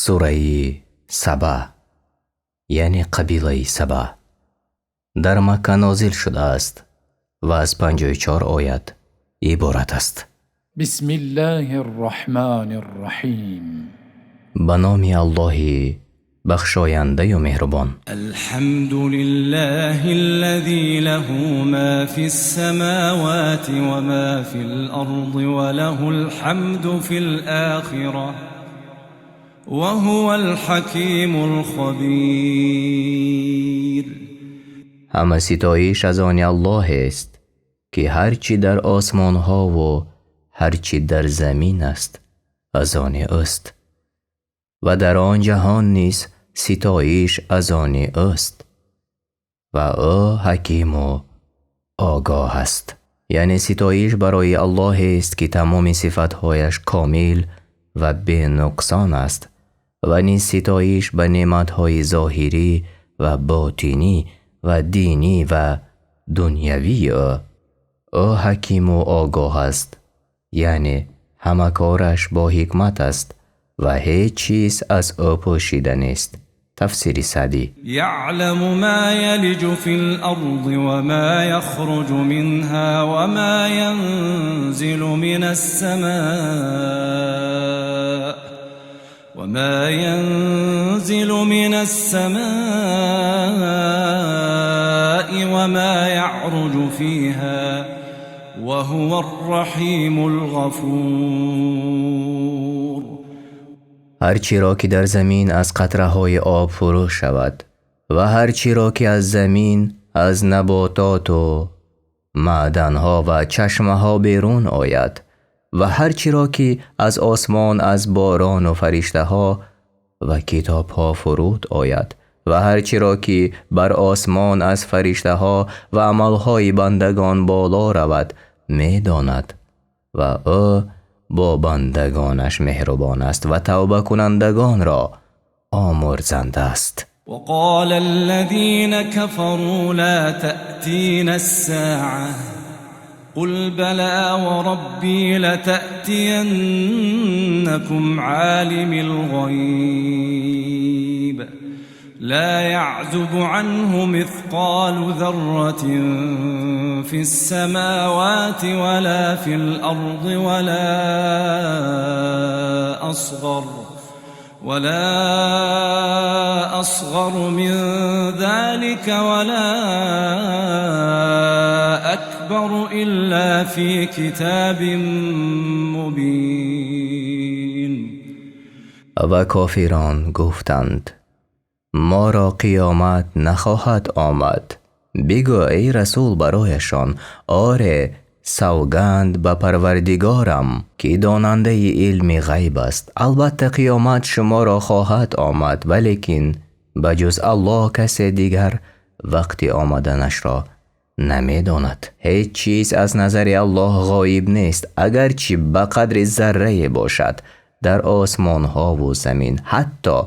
Сураи Саба, яъне қабилаи Саба, дар Макка нозил шудааст ва аз 54 оят иборат аст. Бисмиллоҳир-раҳмонир-раҳим. Ба номи Аллоҳи бахшояндаю меҳрубон. الحمد لله الذي له ما في السماوات وما في الأرض وله الحمد في الآخرة وهو الحكيم الخبير. Ҳама ситоиш аз они Аллоҳест, ки ҳар чӣ дар осмонҳову ҳар чӣ дар замин аст, аз они ӯст ва дар он ҷаҳон низ ситоиш аз они ӯст ва ӯ ҳакиму огоҳ аст. Яъне ситоиш барои Аллоҳест, ки тамоми сифатҳояш комил ва бенуқсон аст, ва низ ситоиш ба неъматҳои зоҳирӣ ва ботинӣ ва динӣ ва дунявии ӯ. Ӯ ҳакиму огоҳ аст, яъне ҳама кораш бо ҳикмат аст ва ҳеҷ чиз аз ӯ пӯшида нест. Тафсири Саъдӣ. يعلم ما يلج في الأرض وما يخرج منها وما ينزل من السماء وما ينزل من السماء وما يعرج فيها وهو الرحيم الغفور. Ҳар чиро ки дар замин аз қатраҳои об фурӯ шавад ва ҳар чиро ки аз замин аз набототу маъданҳо ва чашмаҳо берун ояд ва ҳар чиро ки аз осмон аз борону фариштаҳо ва китобҳо фуруд ояд ва ҳар чиро ки бар осмон аз фариштаҳо ва амалҳои бандагон боло равад, медонад ва ӯ бо бандагонаш меҳрубон аст ва тавбакунандагонро омӯрзанда аст. وقال الذين كفروا لا تأتينا الساعة قل بلى وربي لتأتينكم عالم الغيب لا يعزب عنه مثقال ذرة في السماوات ولا في الأرض ولا أصغر من ذلك ولا أكبر إلا في كتاب مبين. Ва кофирон гуфтанд: «Моро қиёмат нахоҳад омад». Бигӯ, эй расул, барояшон: «Оре, савганд ба Парвардигорам, ки донандаи илми ғайб аст, албатта қиёмат шуморо хоҳад омад, валекин ба ҷуз Аллоҳ касе дигар вақти омаданашро намедонад. Ҳеҷ чиз аз назари Аллоҳ ғоиб нест, агарчи ба қадри заррае бошад дар осмонҳову замин, ҳатто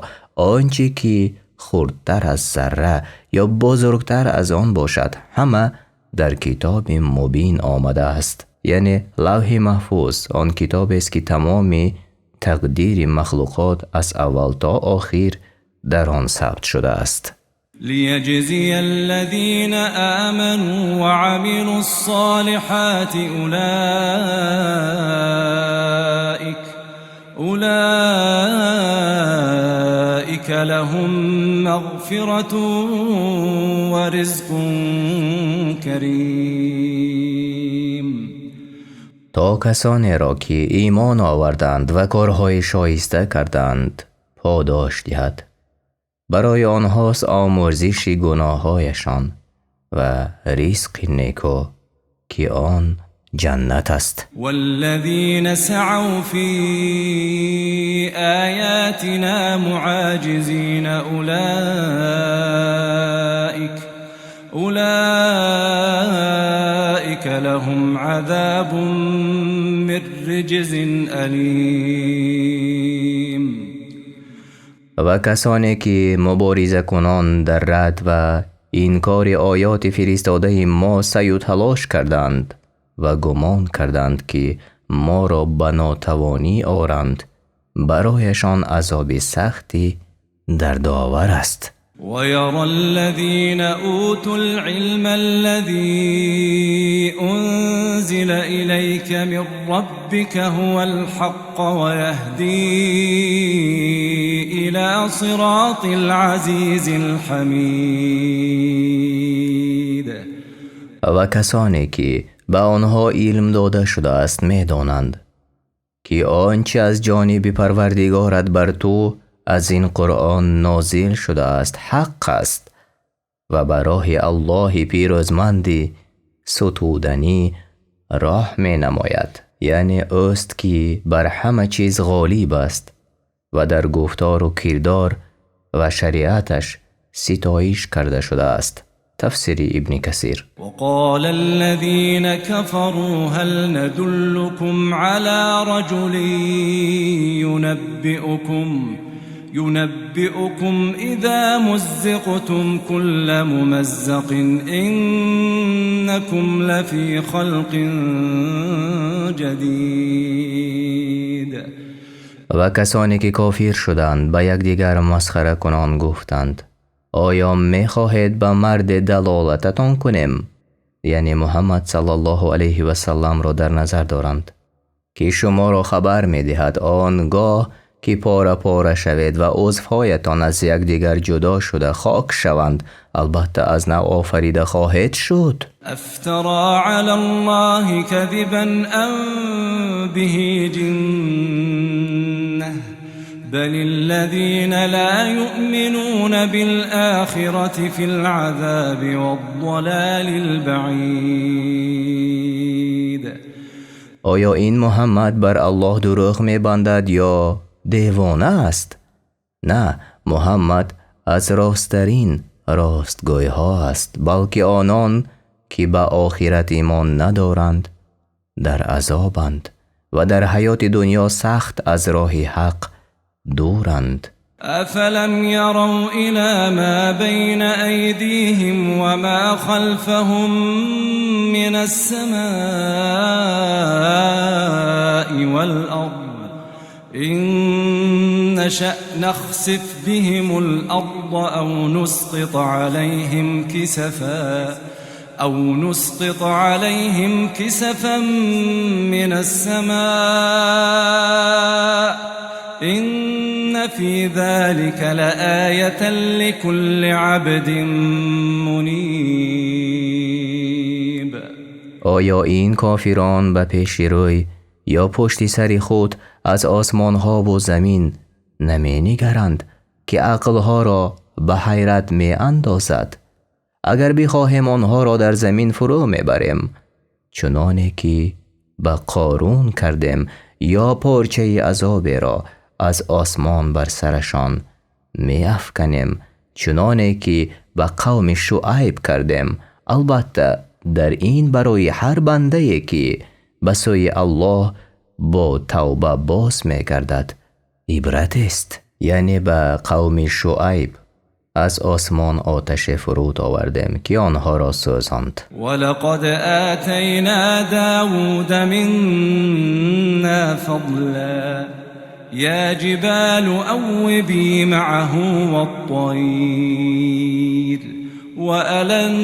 он чӣ ки хурдтар аз зарра ё бузургтар аз он бошад, ҳама дар китоби мубин омадааст», яъне Лавҳи Маҳфуз, он китобест, ки тамоми тақдири махлуқот аз аввал то охир дар он сабт шудааст. ليجزي الذين آمنوا وعملوا الصالحات أولئك لهم مغفرة ورزق كريم. То касонеро, ки имон оварданд ва корҳои шоиста карданд, подош диҳад. Барои онҳост омӯрзиши гуноҳҳояшон ва ризқи некӯ, ки он ҷаннат аст. والذين سعوا في آياتنا معاجزين أولئك لهم عذاب من رجز أليم. Ва касоне ки муборизакунон дар рад ва инкори оёти фиристодаи мо саъю талош карданд ва гумон карданд, ки моро ба нотавонӣ оранд, Барояшон азоби сахти дардовар аст. ويرى الذين أوتوا العلم الذي أنزل إليك من ربك هو الحق ويهدي إلى صراط العزيز الحميد. Ва касоне ки ба онҳо илм дода шудааст, медонанд, ки он чи аз ҷониби Парвардигорат бар ту аз ин Қуръон нозил шудааст, ҳақ аст ва ба роҳи Аллоҳи пирӯзманди сутуданӣ роҳ менамояд, яъне ӯст ки бар ҳама чиз ғолиб аст ва дар гуфтору кирдор ва шариаташ ситоиш карда шудааст. Тафсири Ибни Касир. وقال الذين كفروا هل ندلكم على رجل ينبئكم إذا مزقتم كل ممزق إنكم لفي خلق جديد. Ва касоне ки кофир шуданд, ба якдигар масхаракунон гуфтанд: оё мехоҳед ба марде далолататон кунем, яъне Муҳаммад саллаллоҳу алайҳи васалламро дар назар доранд, ки шуморо хабар медиҳад, он гоҳ ки пора пора шавед ва узвҳоятон аз якдигар ҷудо шуда хок шаванд, албатта аз нав офарида хоҳед шуд? افترى على الله كذبا أم به جنة بل الذين لا يؤمنون بالآخرة في العذاب والضلال البعيد. Оё ин Муҳаммад бар Аллоҳ дурӯғ мебандад ё девона аст? На, Муҳаммад аз росттарин ростгӯйҳо аст, балки онон ки ба охират имон надоранд, дар азобанд ва дар ҳаёти дунё сахт аз роҳи ҳақ дуранд. أفلم يروا إلى ما بين أيديهم وما خلفهم من السماء والأرض إن نشأ نخسف بهم الأرض أو نسقط عليهم كسفا من السماء إن في ذلك لآية لكل عبد منيب. Оё ин кофирон ба пеши рӯй ё пушти сари худ аз осмонҳову замин наменигаранд, ки ақлҳоро ба ҳайрат меандозад? Агар бихоҳем, онҳоро дар замин фурӯ мебарем, чуноне ки ба Қорун кардем, ё порчаи азоберо аз осмон бар сарашон меафканем, чуноне ки ба қавми Шуайб кардем. Албатта, дар ин барои ҳар бандае, ки ба сӯи Аллоҳ бо тавба боз мегардад, ибратест. Яъне ба қавми Шуайб аз осмон оташе фуруд овардем, ки онҳоро сӯзонд. ولقد آتينا داود منا فضلا يا جبال أوبي معه والطير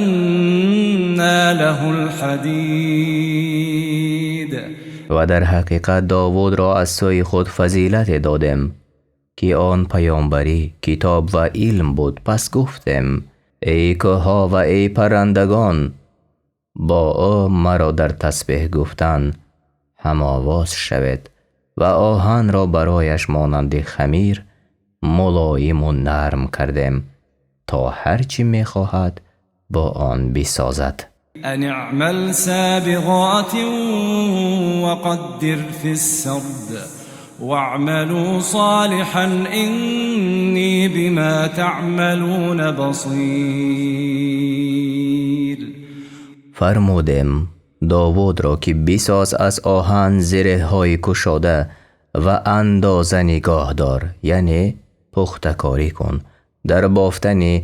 وألنا له الحديد. Ва дар ҳақиқат Довудро аз сӯи худ фазилате додем, ки он паёмбарӣ, китоб ва илм буд. Пас гуфтем: эй кӯҳҳо ва эй паррандагон, бо ӯ маро дар тасбеҳ гуфтан ҳамовоз шавед. Ва оҳанро барояш монанди хамир мулоиму нарм кардем, то ҳар чӣ мехоҳад, бо он бисозад. أن اعمل سابغات وقدر في السرد واعملوا صالحا إني بما تعملون بصير. Фармудем Довудро, ки бисоз аз оҳан зиреҳҳои кушода ва андоза нигоҳ дор, яъне пухтакорӣ кун дар бофтани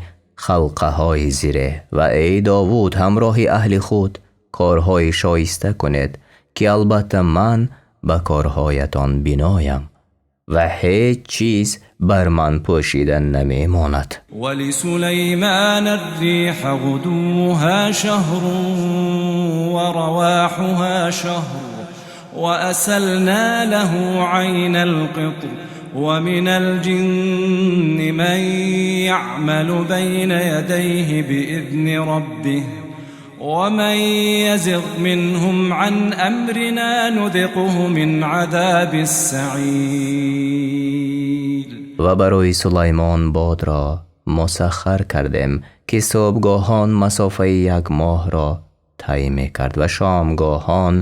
халқаҳои зиреҳ. Ва эй Довуд, ҳамроҳи аҳли худ корҳои шоиста кунед, ки албатта ман ба корҳоятон биноям. Ва ҳеҷ чиз бар ман пӯшида намемонад. ولسليمان الريح غدوها شهر ورواحها شهر وأسلنا له عين القطر ومن الجن من يعمل بين يديه بإذن ربه ومن يزغ منهم عن أمرنا نذقه من عذاب السعير. Ва барои Сулаймон бодро мусаххар кардем, ки субҳгоҳон масофаи як моҳро тай мекард ва шомгоҳон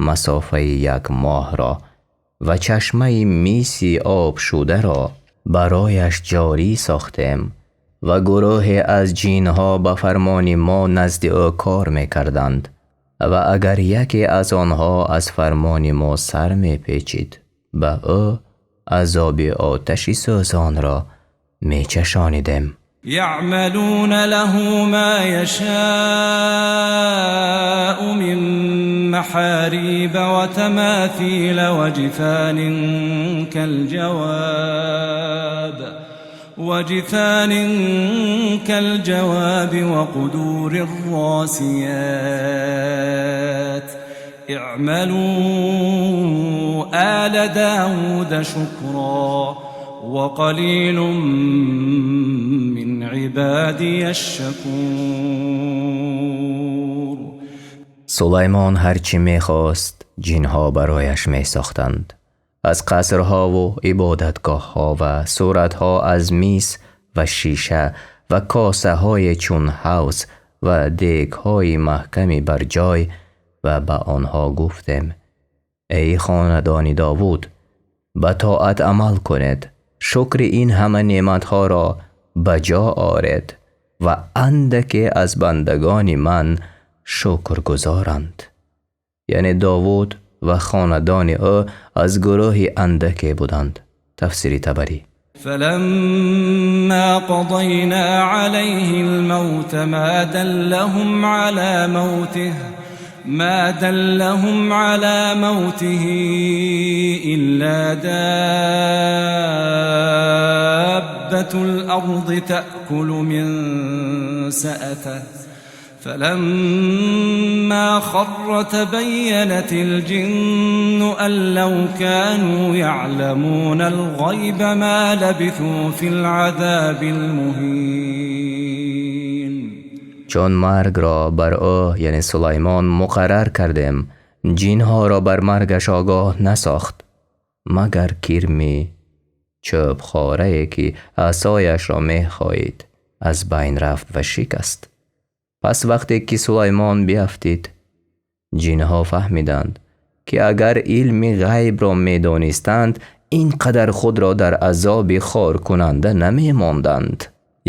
масофаи як моҳро, ва чашмаи миси обшударо барояш ҷорӣ сохтем, ва гурӯҳе аз ҷинҳо ба фармони мо назди ӯ кор мекарданд, ва агар яке аз онҳо аз фармони мо сар мепечид, ба ӯ азоби оташи сӯзонро мечашонидем. يعملون له ما يشاء من محاريب وتماثيل وجفان كالجواب وقدور الراسيات. اعملوا آل داود شكرا وقليل من عبادي الشكور. Сулаймон ҳарчи мехост, ҷинҳо барояш месохтанд, аз қасрҳову ибодатгоҳҳо ва суратҳо аз мис ва шиша ва косаҳое чун ҳавз ва дегҳои маҳками барҷой. Ва ба онҳо гуфтем: эй хонадони Довуд, ба тоат амал кунед, шукри ин ҳама неъматҳоро ба ҷо оред, ва андаке аз бандагони ман шукргузоранд. Яъне Довуд ва хонадони ӯ аз гурӯҳи андаке буданд. Тафсири Табарӣ. فلما قضينا عليه الموت ما دلهم على موته إلا دابة الأرض تأكل من سأته. فلما خر تبينت الجن أن لو كانوا يعلمون الغيب ما لبثوا في العذاب المهين. Чун маргро бар ӯ, яъне Сулаймон, муқаррар кардем, ҷинҳоро бар маргаш огоҳ насохт, магар кирми чӯбхорае, ки асояшро мехоид, аз байн рафт ва шикаст. Пас вақте ки Сулаймон биафтид, ҷинҳо фаҳмиданд, ки агар илми ғайбро медонистанд, ин қадар худро дар азоби хоркунанда намемонданд.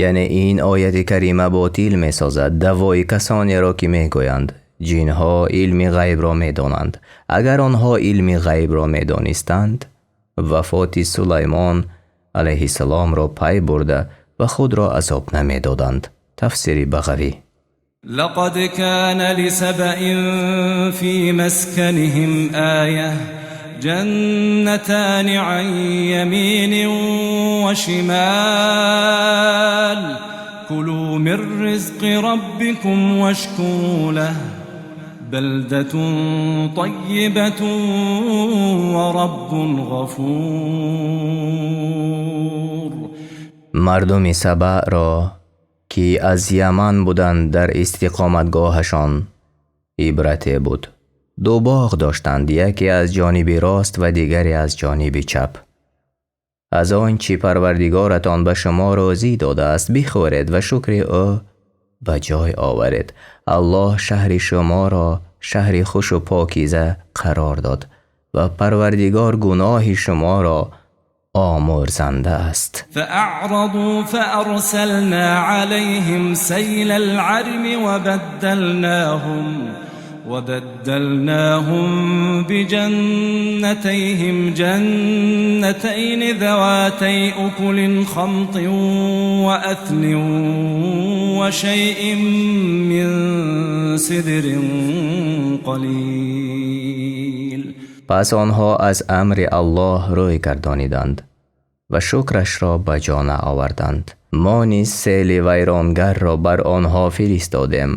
Яъне ин ояти карима ботил месозад даъвои касонеро, ки мегӯянд ҷинҳо илми ғайбро медонанд. Агар онҳо илми ғайбро медонистанд, вафоти Сулаймон алайҳиссаломро пай бурда ва худро азоб намедоданд. Тафсири Бағавӣ. لقد كان لسبإ في مسكنهم آية، جنتان عن يمين وشمال، كلوا من رزق ربكم واشكروا له، بلدة طيبة ورب غفور. Мардуми Сабаъро, ки аз Яман буданд, дар истиқоматгоҳашон ибрате буд. Ду боғ доштанд, яке аз ҷониби рост ва дигаре аз ҷониби чап. Аз он чӣ Парвардигоратон ба шумо рӯзӣ додааст, бихӯред ва шукри ӯ ба ҷой оваред. Аллоҳ шаҳри шуморо шаҳри хушу покиза қарор дод ва Парвардигор гуноҳи шуморо омӯрзанда аст. فأعرضوا فأرسلنا عليهم سيل العرم وبدلناهم بجنتيهم جنتين ذواتي أكل خمط وأثل وشيء من سدر قليل. Пас онҳо аз амри Аллоҳ рӯй гардониданд ва шукрашро ба ҷо наоварданд. Мо низ сели вайронгарро бар онҳо фиристодем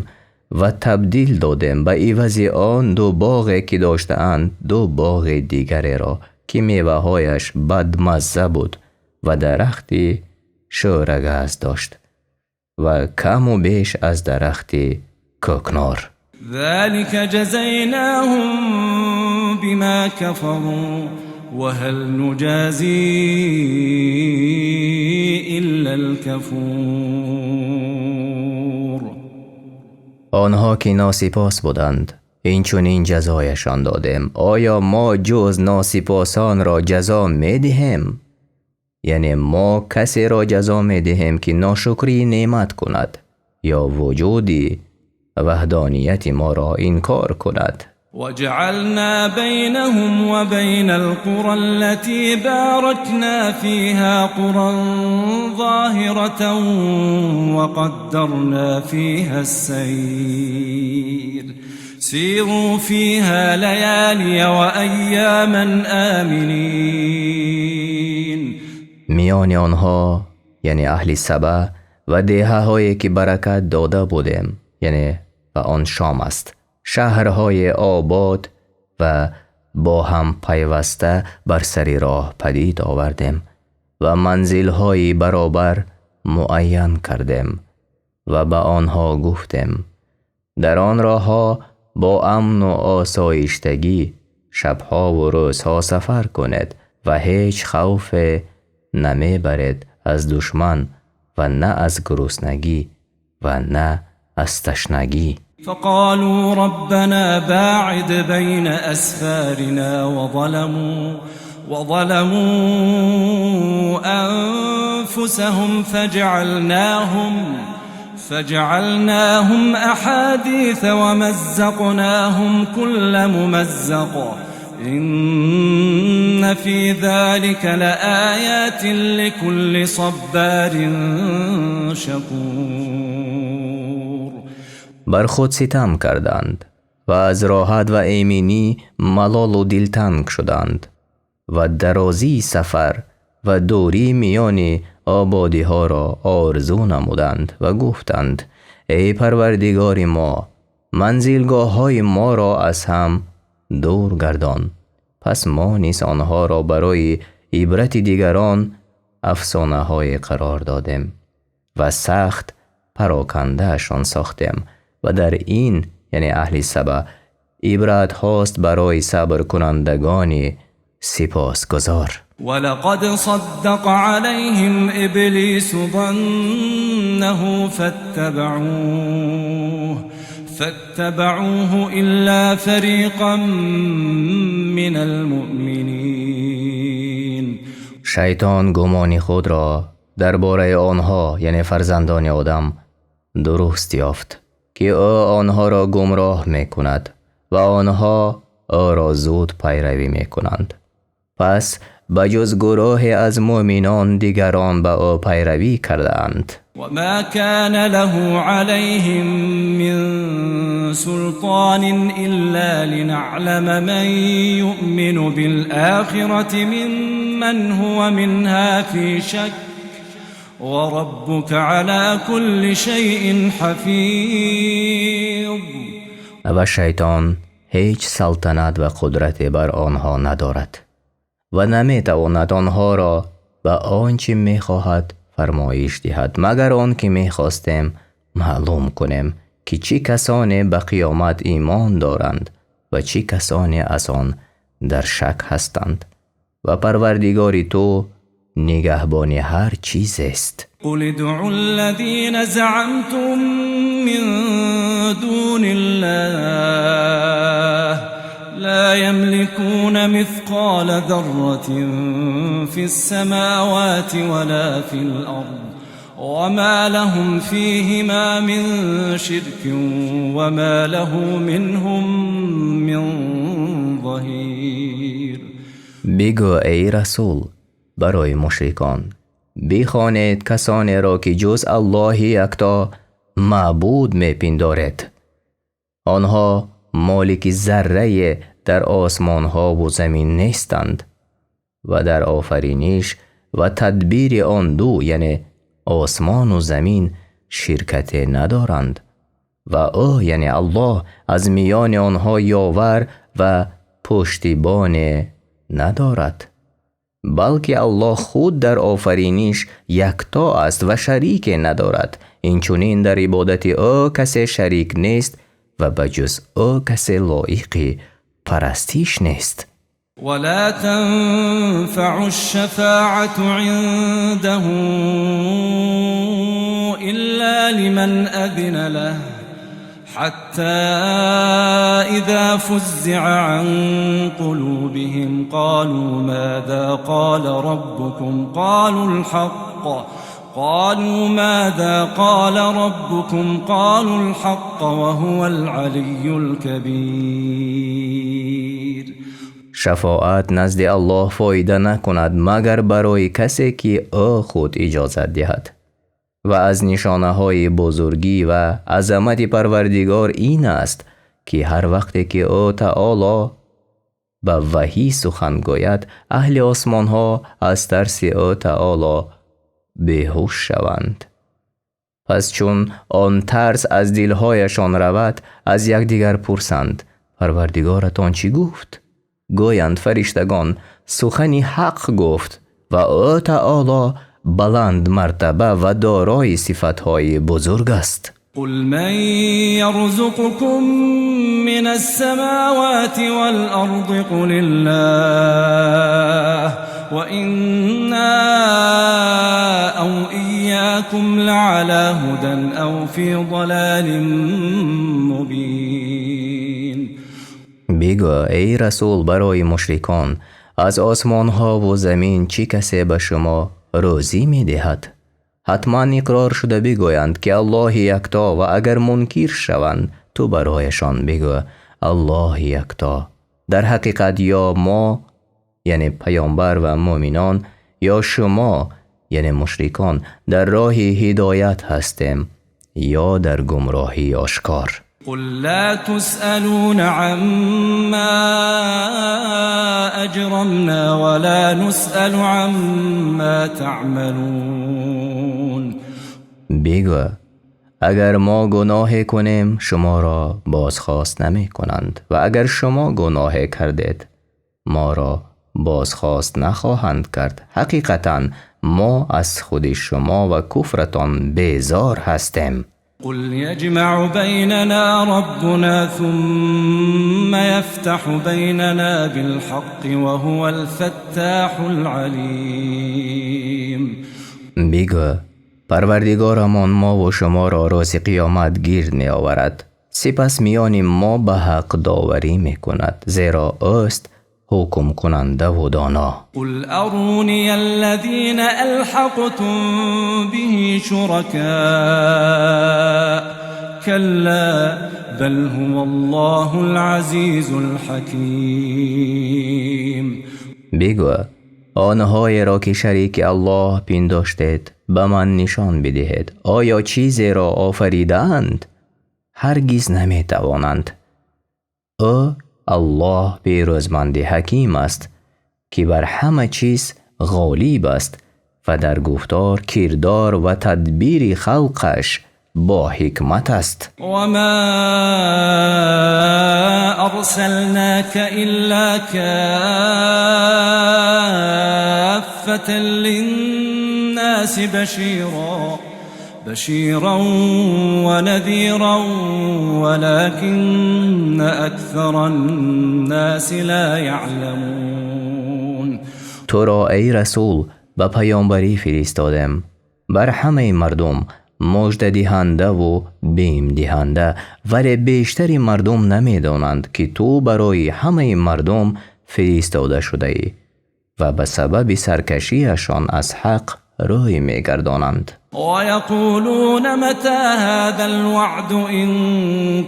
ва табдил додем ба ивази он ду боғе ки доштаанд ду боғи дигареро ки мевааш бадмаза буд ва дарахти шӯргаз дошт ва кам ва беш аз дарахти кокнор. ذلك جزيناهم بما كفروا وهل نجازي إلا الكفور. Онҳо ки носипос буданд, инчунин ҷазояшон додем. Оё мо ҷуз носипосонро ҷазо медиҳем? Яъне мо касеро ҷазо медиҳем ки ношукрии неъмат кунад ё вуҷуди ваҳдонияти моро инкор кунад. وجعلنا بينهم وبين القرى التي باركنا فيها قرى ظاهرة وقدرنا فيها السير سيروا فيها ليالي وأياما آمنين. Миёни онҳо, яъне аҳли Саба ва деҳаҳое ки баракат дода будем, яъне ва он Шом аст, шаҳрҳои обод ва бо ҳам пайваста бар сари роҳ падид овардем ва манзилҳои баробар муайян кардем ва ба онҳо гуфтем: дар он роҳҳо бо амну осоиштагӣ шабҳову рӯзҳо сафар кунед ва ҳеҷ хавфе намебаред аз душман ва на аз гуруснагӣ ва на аз ташнагӣ. فقالوا ربنا باعد بين أسفارنا وظلموا أنفسهم فجعلناهم أحاديث ومزقناهم كل ممزق إن في ذلك لآيات لكل صبار شكور. Бар худ ситам карданд ва аз роҳат ва эминӣ малолу дилтанг шуданд ва дарозии сафар ва дурии миёни ободиҳоро орзу намуданд ва гуфтанд: эй Парвардигори мо, манзилгоҳҳои моро аз ҳам дур гардон. Пас мо низ онҳоро барои ибрати дигарон афсонаҳое қарор додем ва сахт парокандаашон сохтем ва дар ин, яъне аҳли Саба, ибратҳост барои сабркунандагони сипосгузор. ولقد صدق عليهم إبليس ظنه فاتبعوه إلا فريقا من المؤمنين. Шайтон гумони худро дар бораи онҳо, яъне фарзандони Одам, дуруст ёфт, ки ӯ онҳоро гумроҳ мекунад ва онҳо ӯро зуд пайравӣ мекунанд. Пас ба ҷуз гурӯҳе аз мӯъминон дигарон ба ӯ пайравӣ кардаанд. وما كان له عليهم من سلطان إلا لنعلم من يؤمن بالآخرة ممن هو منها في شك وربك على كل شيء حفيظ. Ва шайтон ҳеҷ салтанат ва қудрате бар онҳо надорад ва наметавонад онҳоро ба он чӣ мехоҳад фармоиш диҳад, магар он ки мехостем маълум кунем ки чӣ касоне ба қиёмат имон доранд ва чӣ касоне аз он дар шак ҳастанд. Ва Парвардигори ту нигаҳбони ҳар чизест. قل ادعوا الذين زعمتم من دون الله لا يملكون مثقال ذرة في السماوات ولا في الأرض وما لهم فيهما من شرك وما له منهم من ظهير. Бигӯ, эй расул, барои мушрикон: бихонед касонеро ки ҷуз Аллоҳи якто маъбуд мепиндоред. Онҳо молики заррае дар осмонҳо ва замин нестанд ва дар офариниш ва тадбири он ду, яъне осмон ва замин, ширкате надоранд ва ӯ, яъне Аллоҳ, аз миёни онҳо ёвар ва пуштибоне надорад, балки Аллоҳ худ дар офариниш якто аст ва шарике надорад. Инчунин дар ибодати ӯ касе шарик нест ва ба ҷуз ӯ касе лоиқи парастиш нест. ولا تنفع الشفاعة عنده إلا لمن أذن له حتى إذا فزع عن قلوبهم قالوا ماذا قال ربكم قالوا الحق قالوا ماذا قال ربكم قالوا الحق وهو العلي الكبير. Шафоат назди Аллоҳ фоида накунад, магар барои касе ки ӯ худ иҷозат диҳад. Ва аз нишонаҳои бузургӣ ва азамати Парвардигор ин аст, ки ҳар вақте ки ӯ таоло ба ваҳӣ сухан гӯяд, аҳли осмонҳо аз тарси ӯ таоло беҳуш шаванд. Пас чун он тарс аз дилҳояшон равад, аз якдигар пурсанд: Парвардигоратон чӣ гуфт? Гӯянд фариштагон: сухани ҳақ гуфт ва ӯ таоло баланд мартаба ва дорои сифатҳои бузург аст. قل من يرزقكم من السماوات والأرض قل الله وإنا أو إياكم لعلى هدى أو في ضلال مبين. Бигӯ, эй расул, барои мушрикон: аз осмонҳо ва замин чӣ касе ба шумо рӯзӣ медиҳад? Ҳатман иқрор шуда бигӯянд, ки Аллоҳи якто, ва агар мункир шаванд, ту барояшон бигӯ: Аллоҳи якто. Дар ҳақиқат ё мо, яъне паёмбар ва мӯъминон, ё шумо, яъне мушрикон, дар роҳи ҳидоят ҳастем ё дар гумроҳии ошкор. قل لا تسألون عما أجرمنا ولا نسأل عما تعملون. Бигӯ: агар мо гуноҳе кунем, шуморо бозхост намекунанд ва агар шумо гуноҳе кардед, моро бозхост нахоҳанд кард. Ҳақиқатан мо аз худи шумо ва куфратон безор ҳастем. قل يجمع بيننا ربنا ثم يفتح بيننا بالحق وهو الفتاح العليم. Бигӯ: Парвардигорамон мову шуморо рӯзи қиёмат гирд меоварад, сипас миёни мо ба ҳақ доварӣ мекунад, зеро ӯст ҳукмкунандаву доно. قل أروني الذين ألحقتم به شركاء كلا بل هو الله العزيز الحكيم. Бигӯ: онҳоеро ки шарики Аллоҳ пиндоштед, ба ман нишон бидиҳед. Оё чизеро офаридаанд? Ҳаргиз наметавонанд. Ӯ Аллоҳ пирӯзманди ҳаким аст, ки бар ҳама чиз ғолиб аст ва дар гуфтор, кирдор ва тадбири халқаш бо ҳикмат аст. وما أرسلناك إلا كافة للناس بشيرا ونذيرا ولكن أكثر الناس لا يعلمون. Туро, эй расул, ба паёмбарӣ фиристодем бар ҳамаи мардум муждадиҳандаву бимдиҳанда, вале бештари мардум намедонанд, ки ту барои ҳамаи мардум фиристода шудаӣ ва ба сабаби саркашиашон аз ҳақ рӯй мегардонанд. ويقولون متى هذا الوعد إن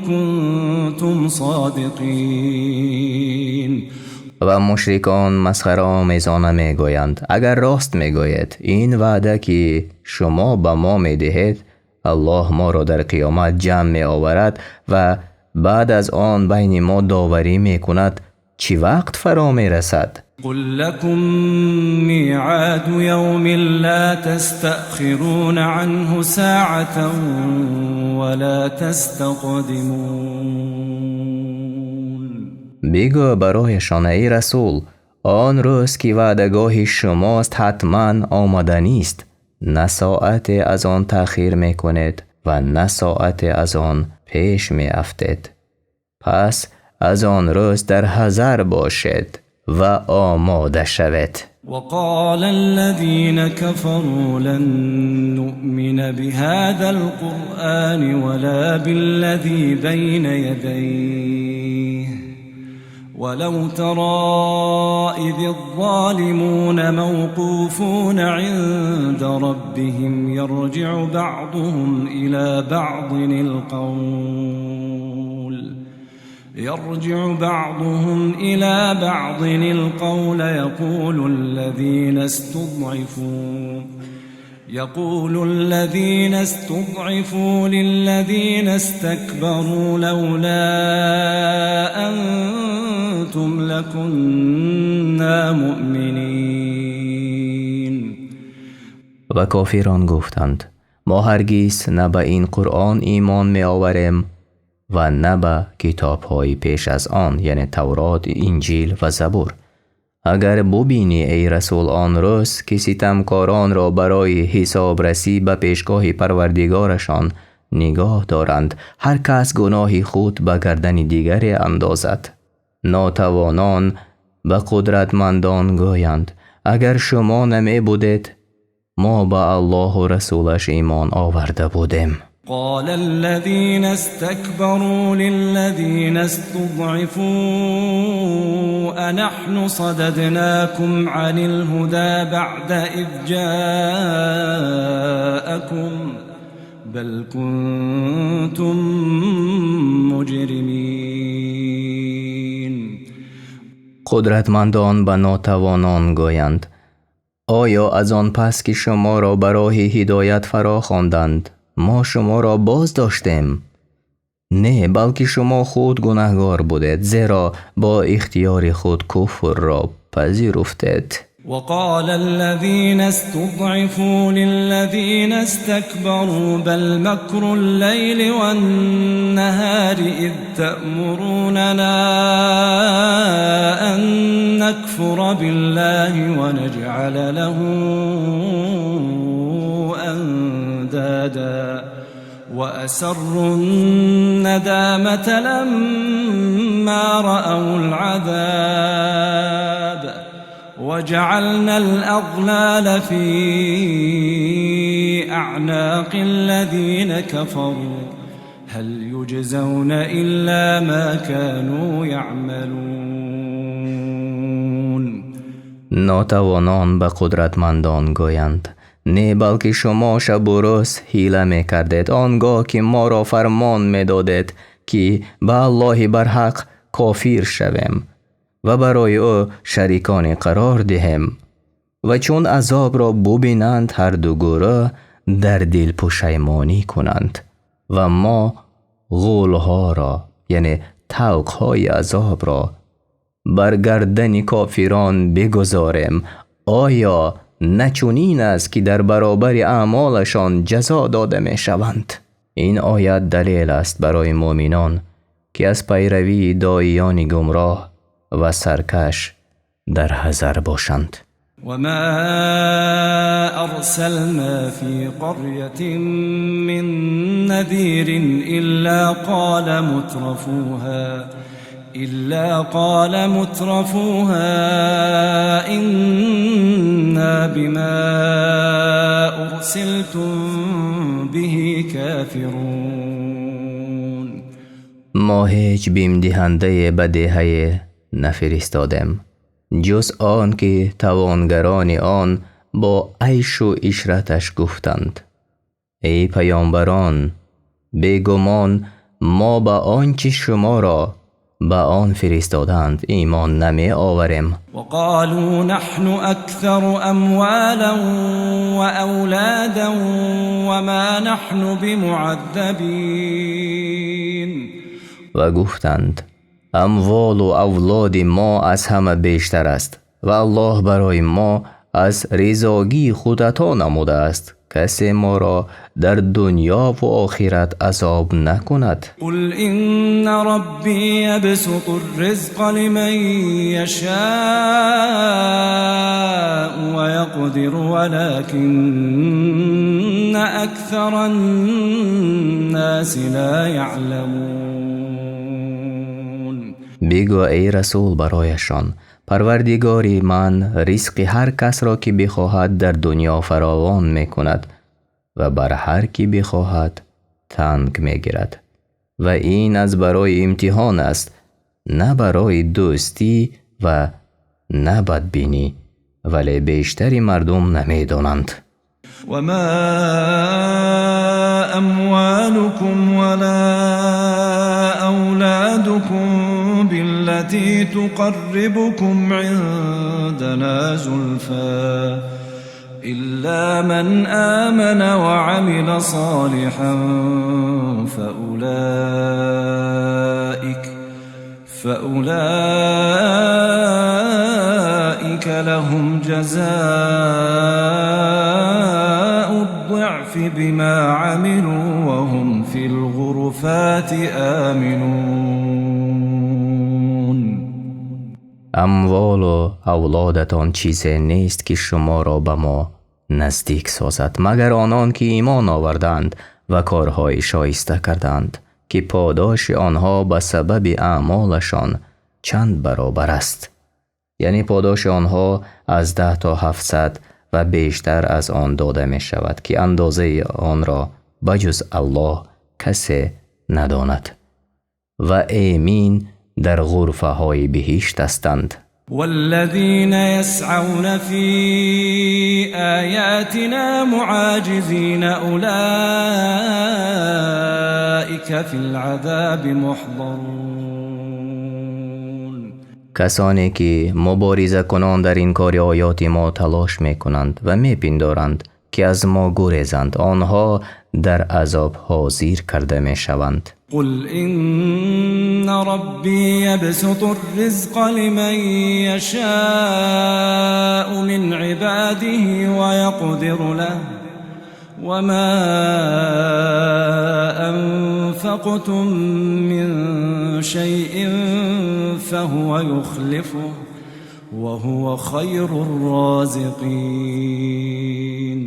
كنتم صادقين. Ва мушрикон масхараомезона мегӯянд: агар рост мегӯед, ин ваъда, ки шумо ба мо медиҳед, Аллоҳ моро дар қиёмат ҷамъ меоварад ва баъд аз он байни мо доварӣ мекунад, Чӣ вақт фаро мерасад? قل لكم ميعاد يوم لا تستأخرون عنه ساعة ولا تستقدمون. Бигӯ барояшон, эй расул, он рӯз ки ваъдагоҳи шумост, ҳатман омаданист. На соате аз он таъхир мекунед ва на соате аз он пеш меафтед. Пас аз он рӯз дар ҳазар бошед ва омода шавед. وقال الذين كفروا لن نؤمن بهذا القرآن ولا بالذي بين يديه ولو ترى إذ الظالمون موقوفون عند ربهم يرجع بعضهم إلى بعض القول يرجع بعضهم إلى بعض القول يقول الذين استضعفوا للذين استكبروا لولا أنتم لكنا مؤمنين. Ва кофирон гуфтанд: мо ҳаргиз на ба ин Қуръон имон меоварем ва на ба китобҳои пеш аз он, яъне Таврот, Инҷил ва Забур. Агар бубинӣ, эй расул, он рӯз ки ситамкоронро барои ҳисобрасӣ ба пешгоҳи Парвардигорашон нигоҳ доранд, ҳар кас гуноҳи худ ба гардани дигаре андозад, нотавонон ба қудратмандон гӯянд: агар шумо намебудед, мо ба Аллоҳу расулаш имон оварда будем. قال الذين استكبروا للذين استضعفوا أنحن صددناكم عن الهدى بعد إذ جاءكم بل كنتم مجرمين. Қудратмандон ба нотавонон гӯянд: оё аз он пас ки шуморо ба роҳи ҳидоят фаро хонданд, мо шуморо боз доштем? Не, балки шумо худ гунаҳгор будед, зеро бо ихтиёри худ куфрро пазируфтед. وقال الذين استضعفوا للذين استكبروا بل مكر الليل والنهار إذ تأمروننا أن نكفر بالله ونجعل له أندادا وأسروا الندامة لما رأوا العذاب وجعلنا الأغلال في أعناق الذين كفروا هل يجزون إلا ما كانوا يعملون. Нотавонон ба қудратмандон гӯянд: не, балки шумо шабу рӯз ҳила мекардед, он гоҳ ки моро фармон медодед, ки ба Аллоҳи барҳақ кофир шавем ва барои ӯ шариконе қарор диҳем. Ва чун азобро бубинанд, ҳар ду гурӯҳ дар дил пушаймонӣ кунанд ва мо ғулҳоро, яъне тавқҳои азобро, бар гардани кофирон бигузорем. Оё на чунин аст, ки дар баробари аъмолашон ҷазо дода мешаванд? Ин оят далел аст барои мӯъминон, ки аз пайравии доиёни гумроҳ ва саркаш дар ҳазар бошанд. وما أرسلنا في قرية من نذير إلا قال مترفوها إنا بما أرسلتم به كافرون. Мо ҳеҷ бимдиҳандае ба деҳае нафиристодем, ҷуз он ки тавонгарони он бо айшу ишраташ гуфтанд: эй паёмбарон, бегумон мо ба он чи шуморо ба он фиристодаанд имон намеоварем. وقالوا نحن أكثر أموالا وأولادا وما نحن بمعذبين. Ва гуфтанд: Амволу авлоди мо аз ҳама бештар аст ва Аллоҳ барои мо аз ризогии худ ато намудааст. Касе моро дар дунё ва охират азоб накунад. قل إن ربي يبسط الرزق لمن يشاء ويقدر ولكن أكثر الناس لا يعلمون. Бигӯ, эй расул, барояшон: Парвардигори ман ризқи ҳар касро, ки бихоҳад, дар дунё фаровон мекунад ва бар ҳар ки бихоҳад танг мегирад ва ин аз барои имтиҳон аст, на барои дӯстӣ ва на бадбинӣ, вале бештари мардум намедонанд. وما أموالكم ولا أولادكم بالتي تقربكم عندنا زلفى إلا من آمن وعمل صالحا فأولئك لهم جزاء الضعف بما عملوا وهم في الغرفات آمنون. Амволу авлодатон чизе нест, ки шуморо ба мо наздик созад, магар онон ки имон оварданд ва корҳои шоиста карданд, ки подоши онҳо ба сабаби аъмолашон чанд баробар аст, яъне подоши онҳо аз 10 то 700 ва бештар аз он дода мешавад, ки андозаи онро ба ҷуз Аллоҳ касе надонад, ва эмин дар ғурфаҳои биҳишт ҳастанд. والذين يسعون في آياتنا معاجزين أولئك في العذاب محضرون. Касоне ки муборизакунон дар инкори оёти мо талош мекунанд ва мепиндоранд, ки аз мо гурезанд, онҳо дар азоб ҳозир карда мешаванд. قل إن ربي يبسط الرزق لمن يشاء من عباده ويقدر له وما أنفقتم من شيء فهو يخلفه وهو خير الرازقين.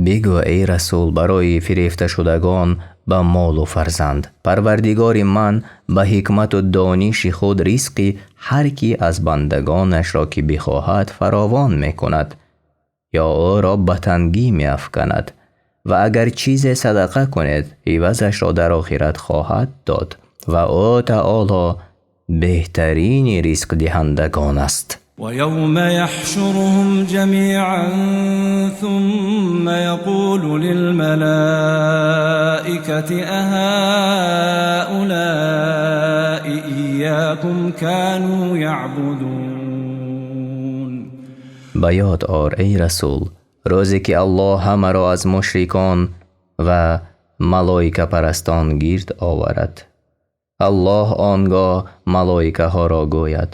Бигӯ, эй расул, барои фирефташудагон ба молу фарзанд: Парвардигори ман ба ҳикмату дониши худ ризқи ҳар кӣ аз бандагонашро, ки бихоҳад, фаровон мекунад ё ӯро ба тангӣ меафканад, ва агар чизе садақа кунед, ивазашро дар охират хоҳад дод, ва ӯ таоло беҳтарини ризқдиҳандагон аст. ويوم يحشرهم جميعا ثم يقول للملائكة أهؤلاء إياكم كانوا يعبدون. Ба ёд ор, эй расул, рӯзе ки Аллоҳ ҳамаро аз мушрикон ва малоикапарастон гирд оварад. Аллоҳ он гоҳ малоикаҳоро гӯяд: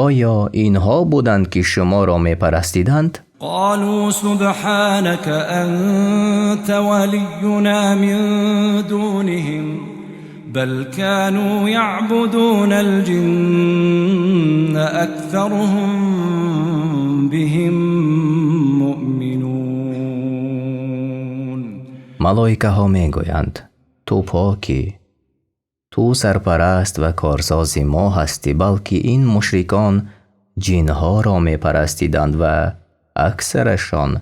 оё инҳо буданд, ки шуморо мепарастиданд? قالوا سبحانك أنت ولينا من دونهم بل كانوا يعبدون الجن أكثرهم بهم مؤمنون. Малоикаҳо мегӯянд: ту покӣ, ту сарпараст ва корсози мо ҳастӣ, балки ин мушрикон ҷинҳоро мепарастиданд ва аксарашон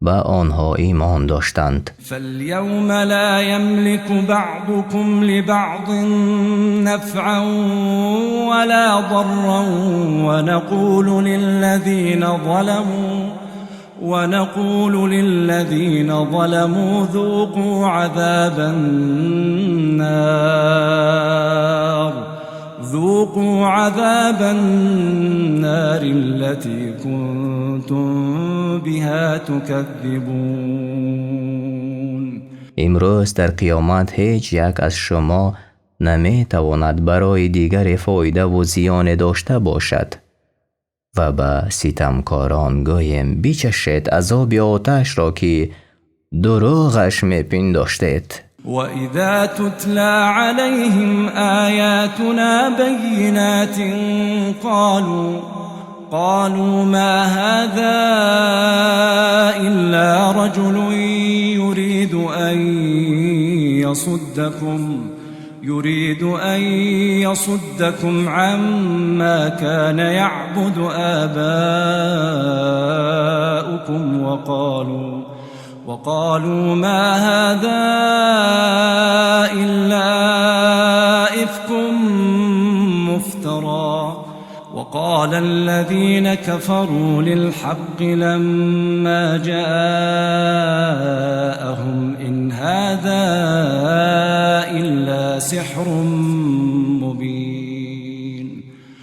ба онҳо имон доштанд. فاليوم لا يملك بعضكم لبعض نفعا ولا ضرا ونقول للذين ظلموا ذوقوا عذاب النار التي كنتم بها تكذبون. Имрӯз дар қиёмат ҳеҷ як аз шумо Наметавонад барои дигаре фоидаву зиёне дошта бошад. Ва ба ситамкорон гӯем: бичашед азоби оташро, ки дурӯғаш мепиндоштед. وإذا تتلى عليهم آياتنا بينات قالوا ما هذا إلا رجل يريد أن يصدكم عما كان يعبد آباؤكم وقالوا ما هذا إلا إفك مفترى. وقال الذين كفروا للحق لما جاءهم إن هذا إلا سحر مبين.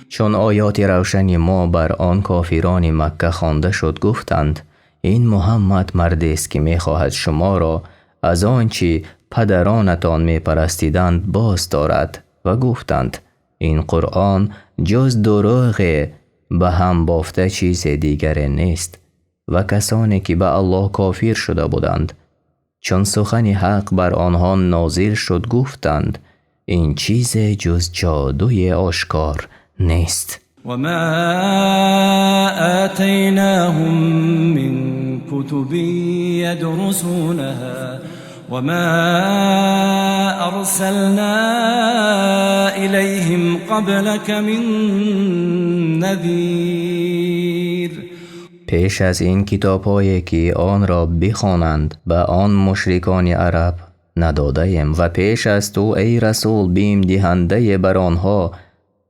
Чун оёти равшани мо бар он кофирони Макка хонда шуд, гуфтанд: ин Муҳаммад мардест, ки мехоҳад шуморо аз он чӣ падаронатон мепарастиданд боз дорад. Ва гуфтанд: ин Қуръон ҷуз дурӯғе ба ҳам бофта чизе дигаре нест. Ва касоне ки ба Аллоҳ кофир шуда буданд, чун сухани ҳақ бар онҳо нозил шуд, гуфтанд: ин чизе ҷуз ҷодуи ошкор нест. وما آتيناهم من كتب يدرسونها وما أرسلنا إليهم قبلك من نذير. Пеш аз ин китобҳое, ки онро бихонанд, ба он мушрикони араб надодаем ва пеш аз ту, эй расул, бимдиҳандае бар онҳо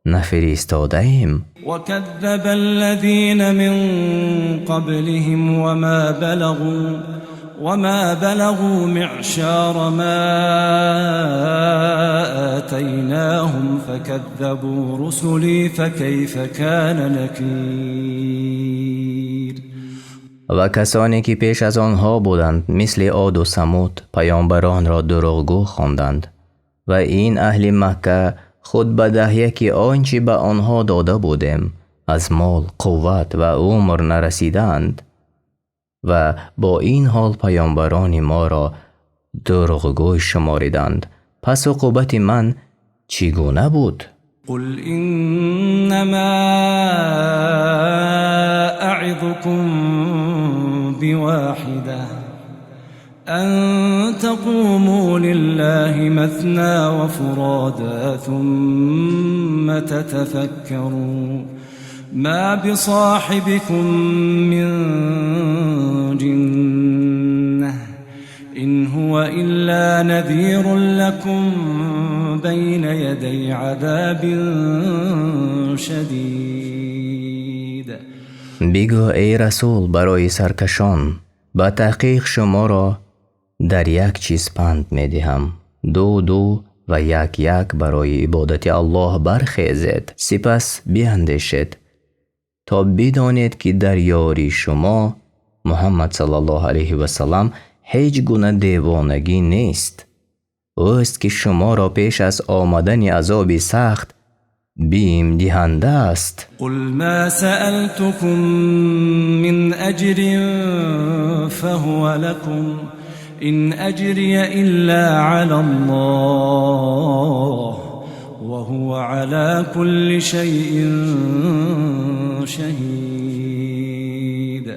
нафиристодаем. وكذب الذين من قبلهم وما بلغوا معشار ما آتيناهم فكذبوا رسلي فكيف كان نكير. Ва касоне ки пеш аз онҳо буданд, мисли Оду Самуд, паёмбаронро дурӯғгӯ хонданд. Ва ин аҳли Макка худ ба даҳяки он чӣ ба онҳо дода будем аз мол, қувват ва умр нарасидаанд ва бо ин ҳол паёмбарони моро дурӯғгӯй шумориданд. Пас уқубати ман чӣ гуна буд? قل إنما أعظكم بواحدة: أن تقوموا لله مثنى وفرادى ثم تتفكروا ما بصاحبكم من جنة إن هو إلا نذير لكم بين يدي عذاب شديد. Бигӯ, эй расул, барои саркашон: ба таҳқиқ шуморо дар як чиз панд медиҳам. Ду ду ва як як барои ибодати Аллоҳ бархезед, сипас биандешед, то бидонед, ки дар ёри шумо Муҳаммад саллаллоҳу алайҳи васаллам ҳеҷ гуна девонагӣ нест. Ӯст, ки шуморо пеш аз омадани азоби сахт бимдиҳанда аст. قل ما سألتكم من أجر فهو لكم إن أجري إلا على الله وهو على كل شيء شهيد.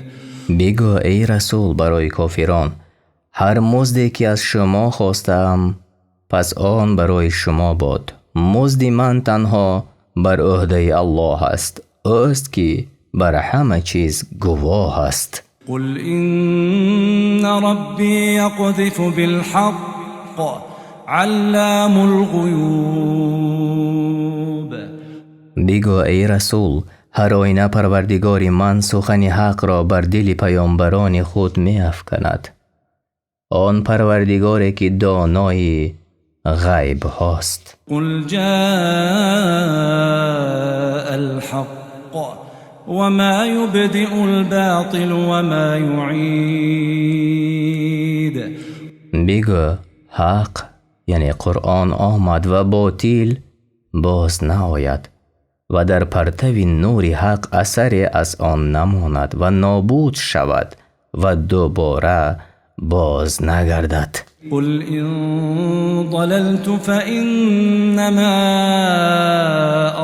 Бигӯ, эй расул, барои кофирон: ҳар музде, ки аз шумо хостаам, пас он барои шумо бод. Музди ман танҳо бар ӯҳдаи Аллоҳ аст. Ӯст, ки бар ҳама чиз гувоҳ аст. قل إن ربي يقذف بالحق علام الغيوب. Бигӯ, эй расул: ҳар оина Парвардигори ман сухани ҳақро бар дили паёмбарони худ меафканад, он Парвардигоре, ки донои ғайбҳост. قل جاء الحق وما يبدئ الباطل وما يعيد. Бигӯ: ҳақ Яъне Қуръон омад ва ботил боз наояд ва дар партави нури ҳақ асаре аз он намонад ва нобуд шавад ва дубора боз нагардад. قل إن ضللت فإنما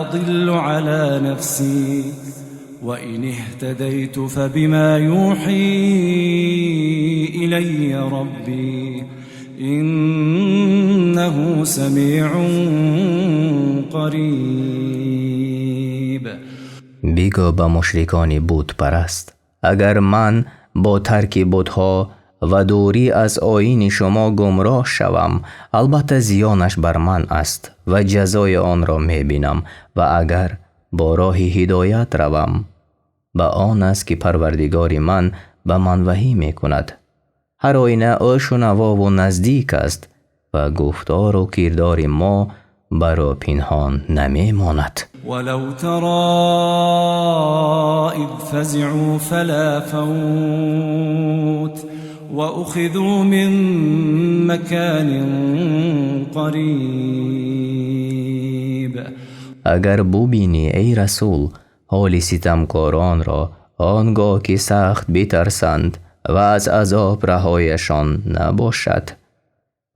أضل على نفسي وإن اهتديت فبما يوحي إلي ربي إنه سميع قريب. Бигӯ ба мушрикони бутпараст: агар ман бо тарки бутҳо ва дурӣ аз оини шумо гумроҳ шавам, албатта зиёнаш бар ман аст ва ҷазои онро мебинам, ва агар бо роҳи ҳидоят равам, ба он аст ки Парвардигори ман ба ман ваҳй мекунад. Ҳар оина ӯ шунавову наздик аст ва гуфтору кирдори мо бар ӯ пинҳон намемонад. ولو ترى إذ فزعوا فلا فوت وأخذوا من مكان قريب. Агар бубинӣ, эй расул, ҳоли ситамкоронро он гоҳ ки сахт битарсанд ва аз азоб раҳояшон набошад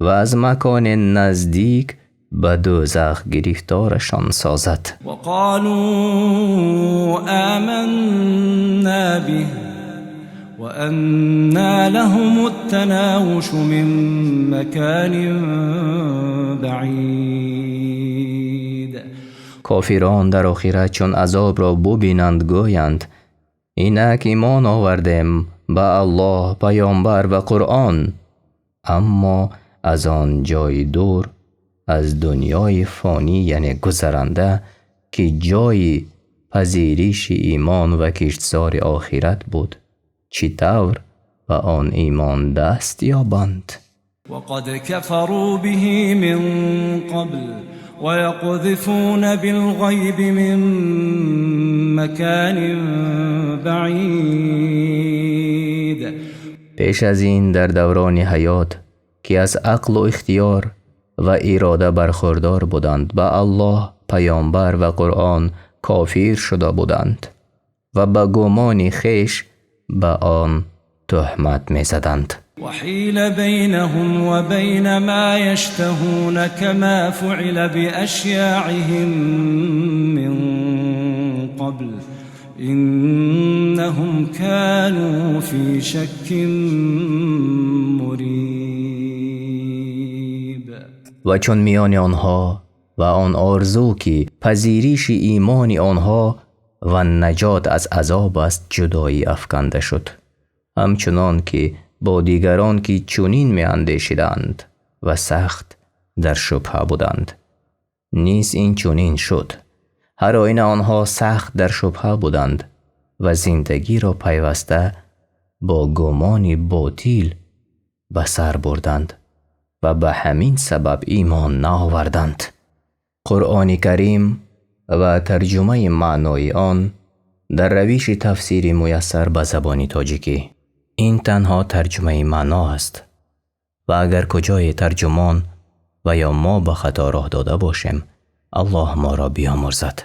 ва аз маконе наздик ба дӯзах гирифторашон созад. وقالوا آمنا به وأنى لهم التناوش من مكان بعيد. Кофирон дар охират чун азобро бубинанд, гӯянд: инак имон овардем ба Аллоҳ, паёмбар ва Қуръон. Аммо аз он ҷои дур, аз дунёи фонӣ, яъне гузаранда, ки ҷои пазириши имон ва киштзори охират буд, чӣ тавр ба он имон даст ёбанд? وقد كفروا به من قبل ويقذفون بالغيب من مكان بعيد. Пеш аз ин дар даврони ҳаёт, ки аз ақлу ихтиёр ва ирода бархурдор буданд, ба Аллоҳ, паёмбар ва Қуръон кофир шуда буданд ва ба гумони хеш ба он туҳмат мезаданд. وحيل بينهم وبين ما يشتهون كما فعل بأشياعهم من قبل إنهم كانوا في شك مريب. Ва чун миёни онҳо ва он орзу, ки пазириши имони онҳо ва наҷот аз азоб аст, ҷудоӣ афканда шуд, ҳамчунон ки бо дигарон, ки чунин меандешиданд ва сахт дар шубҳа буданд, низ ин чунин шуд. Ҳар оина онҳо сахт дар шубҳа буданд ва зиндагиро пайваста бо гумони ботил ба сар бурданд ва ба ҳамин сабаб имон наоварданд. Қуръони Карим ва тарҷумаи маънои он дар равиши тафсири муяссар ба забони тоҷикӣ. Ин танҳо тарҷумаи маъно аст ва агар куҷое тарҷумон ва ё мо ба хато роҳ дода бошем, Аллоҳ моро биёмурзад.